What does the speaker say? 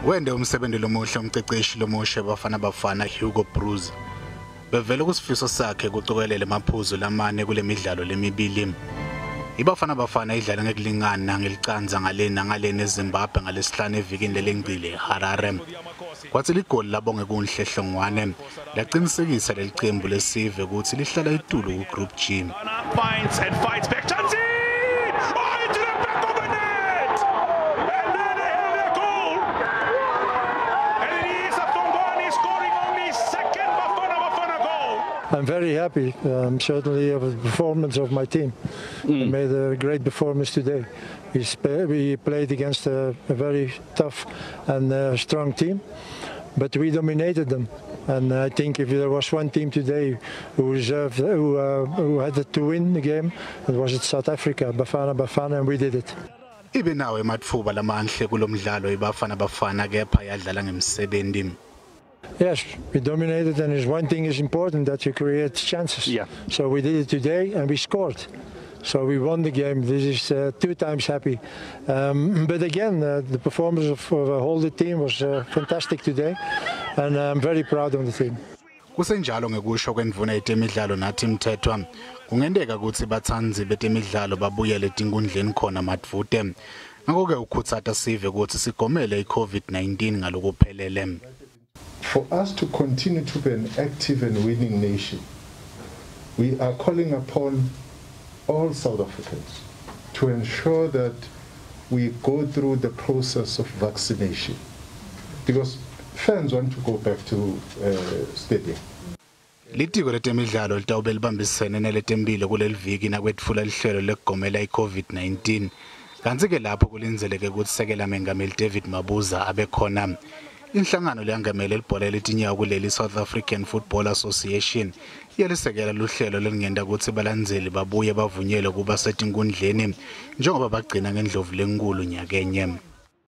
Wende umsebenzi lomuhle umceceshi lomusha Bafana Bafana Hugo Bruce. Bevela kusifiso sakhe kucokelele maphuzu lamane kulemidlalo lemibili. I-Bafana Bafana idlala ngekulingana ngelicandza ngale neZimbabwe ngalesihlanu evikini lelengcile Harare. Kwathi ligoli labo ngekunhlehlongwane laqinisekisa lelicembu lesive ukuthi lihlala itulu ku group G. I'm very happy, certainly, of the performance of my team. We made a great performance today. We played against a very tough and strong team, but we dominated them. And I think if there was one team today who had to win the game, it was South Africa, Bafana Bafana, and we did it. Ibe nawe matfuba lamanhle kulomdlalo iBafana Bafana kepha yadlala ngemsebenzi. Yes, we dominated, and one thing is important, that you create chances. Yeah. So we did it today, and we scored. So we won the game. This is 2 times happy. But again, the performance of the whole team was fantastic today, and I'm very proud of the team. Kusenjalo ngekusho kwendvuna yetemidlalo nathi mthethwa kungendeka ukuthi batsanzi betemidlalo babuyele enkhundleni khona madvute. Ngakho-ke ukhutsata sive ukuthi sigomele i-COVID-19 ngalokuphelele. For us to continue to be an active and winning nation, we are calling upon all South Africans to ensure that we go through the process of vaccination, because fans want to go back to stadium. Litiko letemidlalo litawube libambisene neletembile kuleliviki nakwetfula lihlelo lekugomela i-COVID-19. Kanti-ke lapho kulinzeleke ukuthi sekela mengameli David Mabuza abekhona. Inhlangano leyangamele libhola letinyawo kuleli South African Football Association yalisekela luhlelo lengenda ukuthi balandzeli babuye bavunyelwe kuba setinkhundleni njengoba bagcina ngendlovu lenkulu nyakenye.